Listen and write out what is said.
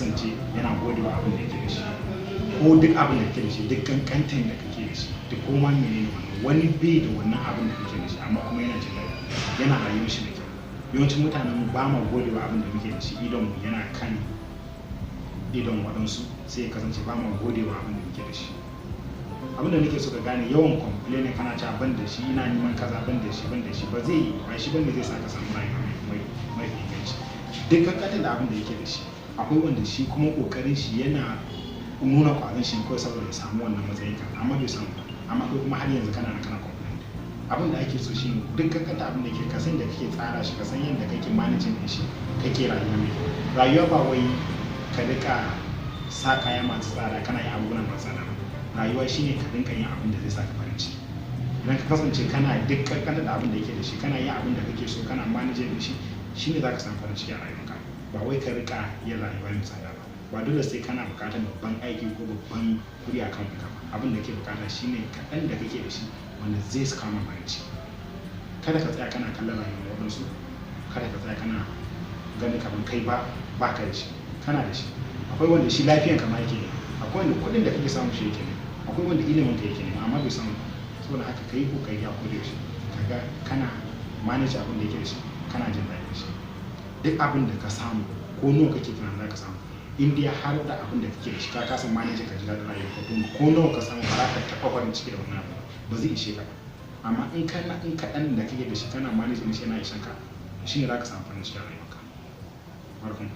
kasance yana godewa abin da yake da shi. Ko duk abin da kake da shi, duk kankantan da kake da shi, duk koma menene wannan, wani bai da wannan abin da kake da shi, amma kuma yana jin daɗi, yana rayuwar shi da kyau. Yawancin mutanen mu ba ma godewa abin da muke da shi, idon mu yana kan idon waɗansu, sai ya kasance ba ma godewa abin da muke da shi. Abin da nake so ka gane, yawan complaining, kana cewa ban da shi, ina neman kaza, ban da shi, ban da shi, ba zai yi ba, shi bane zai sa ka samu rayuwa mai mafi inganci. Duk kankantar da abin da yake da shi, akwai wanda shi kuma kokarin shi yana nuna kwazon shi kawai saboda ya samu wannan matsayin ka, amma bai samu ba, amma kai kuma har yanzu kana nan kana complain. Abin da ake so shi ne, duk kankanta abin da ke, ka san da kake tsara shi, ka san yadda kake managing din shi, kake rayuwa mai kyau. Rayuwa ba wai ka rika sa kaya masu tsada, kana yin abubuwa masu tsada ba. Rayuwa shine ka rinka yin abin da zai saka farin ciki. Idan ka kasance kana duk kankanta da abin da yake da shi, kana yin abin da kake so, kana managing din shi, shine zaka samu farin ciki a rayuwarka. Ba wai ka rika yin rayuwa mai tsada ba. Ba dole sai kana buƙatar babban aiki ko babban kuɗi a kan ka ba. Abin da kake buƙata shine kaɗan da kake da shi wanda zai saka ma farin ciki. Kada ka tsaya kana kallon rayuwar waɗansu, kada ka tsaya kana ganin kamar kai ba baka da shi. Kana da shi. Akwai wanda shi lafiyan ka ma yake nema, akwai wanda kuɗin da kake samu shi yake nema, akwai wanda ilimin ka yake nema, amma bai samu ba. Saboda haka ka yi kokari a koda yaushe kaga kana manage abin da yake da shi, kana jin daɗin shi. Duk abin da ka samu, ko nawa kake tunanin za ka samu, in dai har da abin da kake da shi ka kasa manage ka ji daɗin rayuwarka, to ko nawa ka samu, ba za ka taɓa farin ciki da wannan abu, ba zai ishe ka ba. Amma in kana in kaɗan da kake da shi kana manage din shi yana ishan ka, shine za ka samu farin ciki a rayuwarka. Barkan.